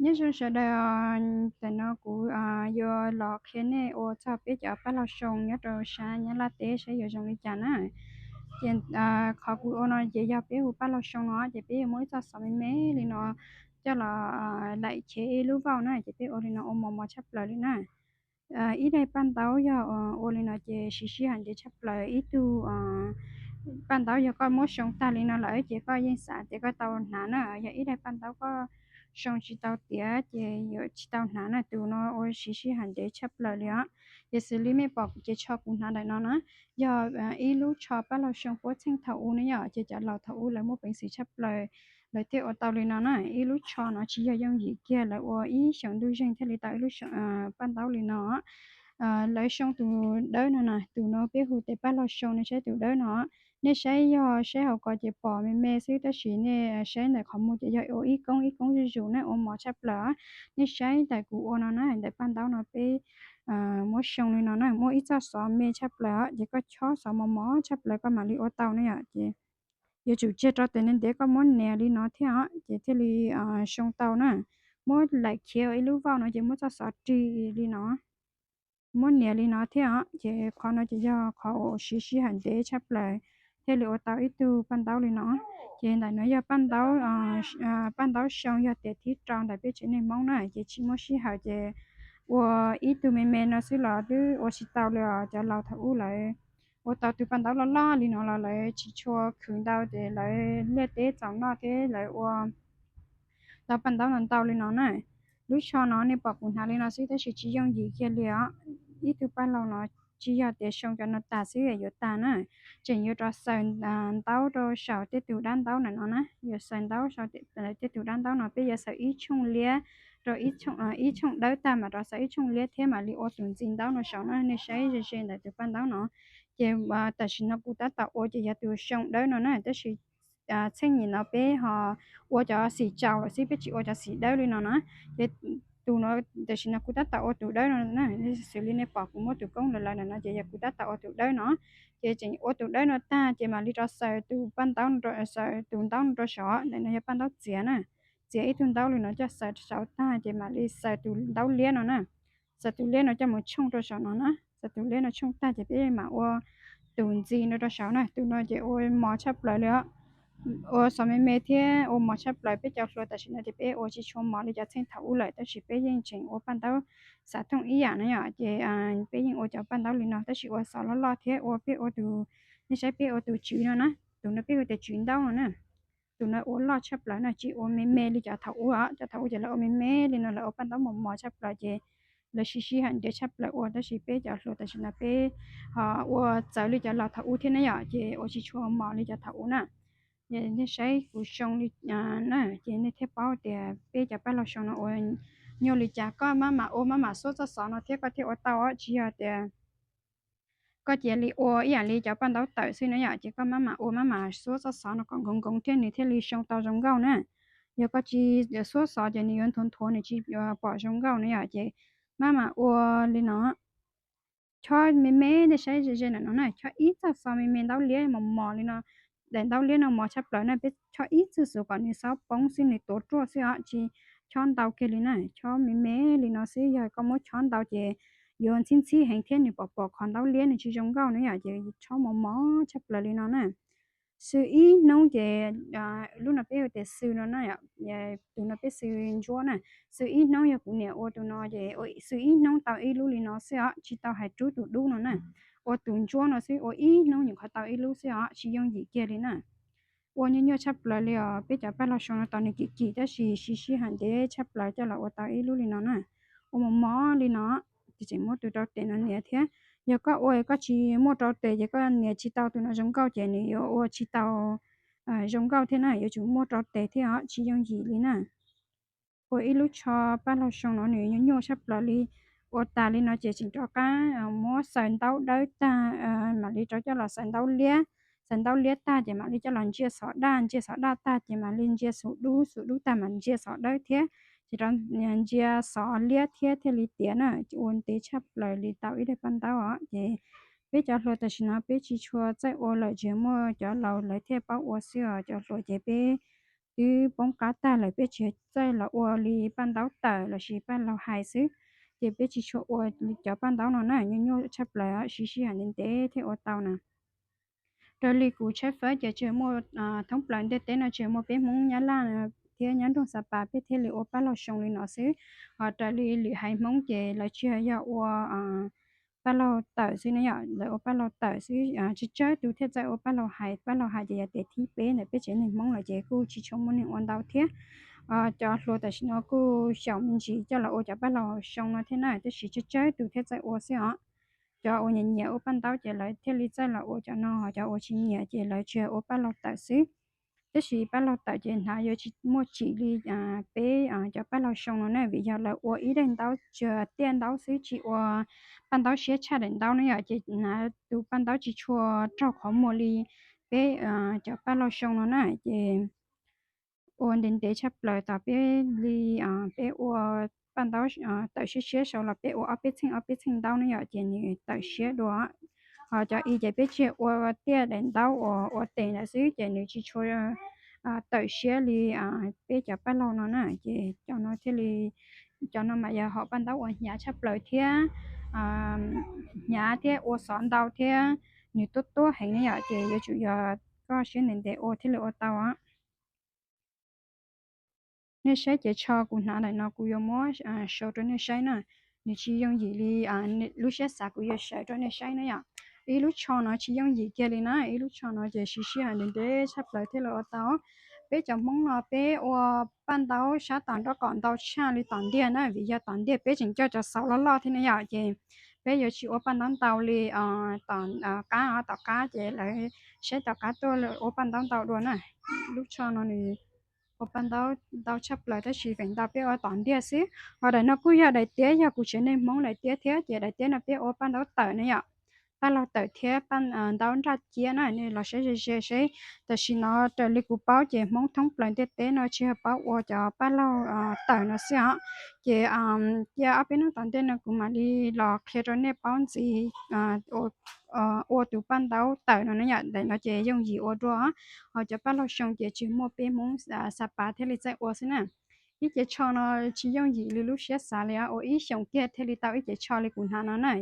Nyob zoo sawv daws, tam no kuv yuav los qhia nej ua txog peb cov paj laug xyoo nyob rau sab Nyab Laj teb saib yuav zoo li cas na. Ces qhov kuv ua no ces yog peb hu paj laug xyoo no ces peb yuav muab ib txoj xov me me li no coj los laim chev ib lub vauj na, ces peb ua li no ua mos mos tshaj plaws li na. Ib daim paj ntaub yog ua li no ces siv sij hawm ntev tshaj plaws. Ib tug paj ntaub yog koj muab xyoo tag li no lawm ces koj yeej xav tias koj tau hnav na. Yog ib daim paj ntaub koj xyoo tsis tau tiav ces yuav tsis tau hnav na. Tus no ua siv sij hawm ntev tshaj plaws li os. Ces xws li mej pom ces tsho kuv hnav ntawm no na, yog ib lub tsho paj laug xyoo puab txheej thaum ub ne yom, ces cov laus thaum ub lawv muaj peev xwm tshaj plaws lawv thiaj ua tau li no na. Ib lub tsho no tsis yog yooj yim kiag, lawv ua ib xyoos ntuj zeeg thiaj li tau ib lub paj ntaub li no. Lawv xyoo tus dawb no na, tus no peb hu tias paj laug xyoo, nej saib tus dawb no. Nej saib yog saib hauv ko ces pom me me xwb, tab sis nej saib ntawm qhov muag ces yog ua ib koob ib koob zuj zus na, ua mos tshaj plaws. Nej saib ntawm kuv ua no na, ntawm paj ntaub no peb muab xyoo li no na, muab ib txoj xov me tshaj plaws os, ces koj chob xov mos mos tshaj plaws koj mam li ua tau na yom. Ces yuav tsum tseg rau tes ntev ntev, koj muab nias li no thiab os, ces thiaj li xyoo tau na. Muab laim khiav ua ib lub vauj no ces muab txoj xov rig li no, muab nias li no thiab os. Ces qhov no ces yog qhov uas siv sij hawm ntev tshaj plaws thiaj li ua tau ib tug paj ntaub li no. Ces ntawm no yog paj ntaub, paj ntaub xyoo yog tias thib rau ntawm peb tsev neeg Hmoob na, ces tsis muaj sij hawm ces ua ib tug me me no xwb los twb ua tsis tau li os. Cov laus thaum ub lawv ua tau tus paj ntaub loj loj li no los lawv tsis tshua khwv ntau ces lawv liaj teb txaus noj thiab lawv ua tau paj ntaub ntau ntau li no na. Lub tsho no nej pom kuv hnav li no xwb tab sis tsis yooj yim kiag li os. Ib tug paj laug no tsis yog tias xyoo cov no tas xwb yuav tag na, tseem yuav rov xaws ntaub rau saum tej tus dab ntaub ntawm no na, yuav xaws ntaub saum tej tus dab ntaub no, peb yuav xaws ib tshooj liab rau ib tshooj dawb tag mas rov xaws ib tshooj liab thiab mam li ua tus ntxiv ntaub no saum na. Nej saib ze ze ntawm tus paj ntaub no. Ces tam sim no kuv tab tom ua ces yog tus xyoo dawb no na, tab sis txheej nim no peb ho ua cov xim tsaus lawm xwb, peb tsis ua cov xim dawb li no na. Ces tus no tam sim no kuv tab tom ua tus dawb no na, xws li nej pom kuv muab tus koob lawv lawv ntawm no ces yog kuv tab tom ua tus dawb no. Ces tseem ua tus dawb no tag ces mam li rov xaws tus paj ntaub, xaws tus ntaub no rau saum. Ntawm no yog paj ntaub txiav na, txiav ib tug ntaub li no coj xaws saum tag ces mam li xaws tus ntaub liab no na, xaws tus liab no coj mus tshooj rau saum no na. Xaws tus liab no tshooj tag ces peb mam ua tus ntxiv no rau saum na. Tus no ces ua mos tshaj plaws li os, ua xov me me thiab ua mos tshaj plaws. Peb cov hluas tam sim no ces peb ua tsis tshua mos li cov txheej thaum ub lawm, tab sis peb yeej tseem ua paj ntaub xav thooj ib yam na yom. Ces peb yeej ua cov paj ntaub li no tab sis ua xov loj loj thiab ua, peb ua tus, nej saib peb ua tus tswv no na, tus no peb hu tias tswv ntaub no na. Tus no ua loj tshaj plaws na, tsis ua me me li cov thaum ub os. Cov thaum ub ces lawv ua me me li no, lawv ua paj ntaub mos mos tshaj plaws ces lawv siv sij hawm ntev tshaj plaws ua, tab sis peb cov hluas tam sim no peb ho ua txawv li cov laus thaum ub thiab na yom, ces ua tsis tshua mos li cov thaum ub na. Nej saib kuv xyoo li na, ces nej thiaj paub tias peb cov paj laug xyoo no ua nyuaj li cas. Koj maj mam ua maj mam xuab txoj xov no thiab koj thiaj ua tau, tsis yog tias koj cia li ua ib yam li cov paj ntaub tawm xwb na yom, ces koj maj mam ua maj mam xuab txoj xov no kom nkoos nkoos thiab nws thiaj li xyoo tau zoo nkauj na. Yog koj tsis xuab xov ces nws yuav nthuav nthuav, nws tsis pom zoo nkauj na yom, ces maj mam ua li no. Chob me me, nej saib ze ze ntawm no na, chob ib txoj xov me me ntaub liab mos mos li no. Daim ntaub liab no mos tshaj plaws na, peb chob ib txoj xov kom nws xob poob xwb, nws tuav ruaj xwb os, tsis chob ntau kiag li na. Chob me me li no xwb, yog koj muab chob ntau ces yuav ntxhib ntxhib heev thiab nws pom pom qhov ntaub liab nws tsis zoo nkauj na yom, ces chob mos mos tshaj plaws li no na. Xws ib hnub ces, lub no peb hu tias xws no na, tus no peb xws ntsuab na. Xws ib hnub, yog kuv niam ua tus no ces xws ib hnub tau ib lub li no xwb os, tsis tau hais rub tus dub no na. Ua tus ntsuab no xwb, ua ib hnub nyuam qhuav tau ib lub xwb os, tsis yooj yim kiag li na. Ua nyuaj nyuaj tshaj plaws li os, peb cov paj laug xyoo no tos nws kim kim tab sis siv sij hawm ntev tshaj plaws coj los ua tau ib lub li no na. Ua mos mos li no, ces tseem muab tus rau tes no nias thiab. Yog koj ua koj tsis muaj rau tes ces koj nias tsis tau tus no zoo nkauj ces nws yuav ua tsis tau zoo nkauj thiab na, yuav tsum muaj rau tes thiab os, tsis yooj yim li na. Ua ib lub tsho paj laug xyoo no nws nyuaj nyuaj tshaj plaws li. Ua tas li no ces tseem rov qab muab xaws ntaub dawb tag, mam li rov coj los xaws ntaub liab. Xaws ntaub liab tag ces mam li coj los ntsia xov daj, ntsia xov daj tag ces mam li ntsia xov dub, xov dub tag mam ntsia xov dawb thiab, ces rov ntsia xov liab thiab thiaj li tiav na. Ua ntev tshaj plaws li tau ib daim paj ntaub os. Ces peb cov hluas tam sim no peb tsis tshua txawj ua lawm, tsis muaj cov laus lawv thiaj paub ua xwb os. Cov hluas ces peb twb poob qab tag lawm, peb tsuas txawj los ua li paj ntaub tawm lossis paj laug hais xwb, ces peb tsis tshua ua cov paj ntaub no na, nyuaj nyuaj tshaj plaws, siv sij hawm ntev ntev thiaj ua tau na. Raws li kuv tshawb fawb ces tsuas muaj, thoob plaws ntiaj teb no tsuas muaj peb Hmoob Nyab Laj thiab nyob nroog Xa Pas peb thiaj li ua paj laug xyoo li no xwb. Ho raws li lwm haiv Hmoob ces lawv tsuas yog ua paj laug tawm xwb ne yom, lawv ua paj laug tawm xwb, tsawg tsawg tus thiaj txawj ua paj laug hais. Paj laug hais ces yog tias thib peb ntawm peb tsev neeg Hmoob lawm ces kuj tsis tshua muaj neeg ua ntau thiab. Cov hluas tam sim no kuj xyaum me ntsis coj los ua cov paj laug xyoo no thiab na, tab sis tsawg tsawg tus thiaj txawj ua xwb os. Cov uas nyiam nyiam ua paj ntaub ces lawv thiaj li txawj los ua cov no, cov uas tsis nyiam ces lawv tsuas ua paj laug tawm xwb. Tab sis paj laug tawm ces hnav yuav tsis muaj tsim li peb cov paj laug xyoo no na, vim yog lawv ua ib daim ntaub tsuas tiaj ntaub xwb, tsis ua paj ntaub siab tshaj daim ntaub na yom, ces hnav tus paj ntaub tsis tshua raug qhov muag li peb cov paj laug xyoo no na. Ces ua ntev ntev tshaj plaws tos peb li, peb ua paj ntaub tawm siab siab saud los peb ua ob peb txheej ob peb txheej ntaub ne yom, ces nws tawm siab dua. Ho cov i ces peb tsuas ua tiaj daim ntaub uas ua tes ntawd xwb ces nws tsis tshua tawm siab li peb cov paj laug no na. Ces cov no thiaj li, cov no mas yog hom paj ntaub uas hnyav tshaj plaws thiab, hnyav thiab ua xov ntau thiab nws tuab tuab heev ne yom, ces yuav tsum yog koj siab ntev ntev ua thiaj li ua tau. Nej saib cev tsho kuv hnav ntawm no kuv yuav muab show rau nej saib na. Nws tsis yooj yim li lub siab xav, kuv yuav sawv rau nej saib na yom. Ib lub tsho no tsis yooj yim kiag li na, ib lub tsho no ces siv sij hawm ntev ntev tshaj plaws thiaj li ua tau. Peb cov Hmoob no peb ua paj ntaub sab tom nraub qaum ntau tshaj li tom ntiaj na, vim yog tom ntiaj peb tseem coj cov xauv loj loj thiab ne yom, ces peb yuav tsis ua paj ntaub ntau li tom qab, tom qab ces lawv saib tom qab tuaj ua paj ntaub ntau dua na. Lub tsho no nws ua paj ntaub ntau tshaj plaws tab sis feem ntau peb ua tom ntiaj xwb. Ho daim no kuj yog daim tiab, yog kuv tsev neeg Hmoob daim tiab thiab, ces daim tiab no peb ua paj ntaub tawm ne yom, paj laug tawm thiab paj ntaub nraj ciab na. Nej los saib ze ze seb, tam sim no raws li kuv paub ces Hmoob thoob plaws ntiaj teb no tsis yog paub ua cov paj laug tawm no xwb os. Ces cia ob peb hnub tom ntej no kuv mam li los qhia rau nej paub ntxiv ua tus paj ntaub tawm no na yom. Ntawm no ces yooj yim ua dua, ho cov paj laug xyoo ces tsis muaj peb Hmoob Xa Pas thiaj li txawj ua xwb na. Ib cev tsho no tsis yooj yim li lub siab xav li, ua ib xyoos kiag thiaj li tau ib cev tsho li kuv hnav no na.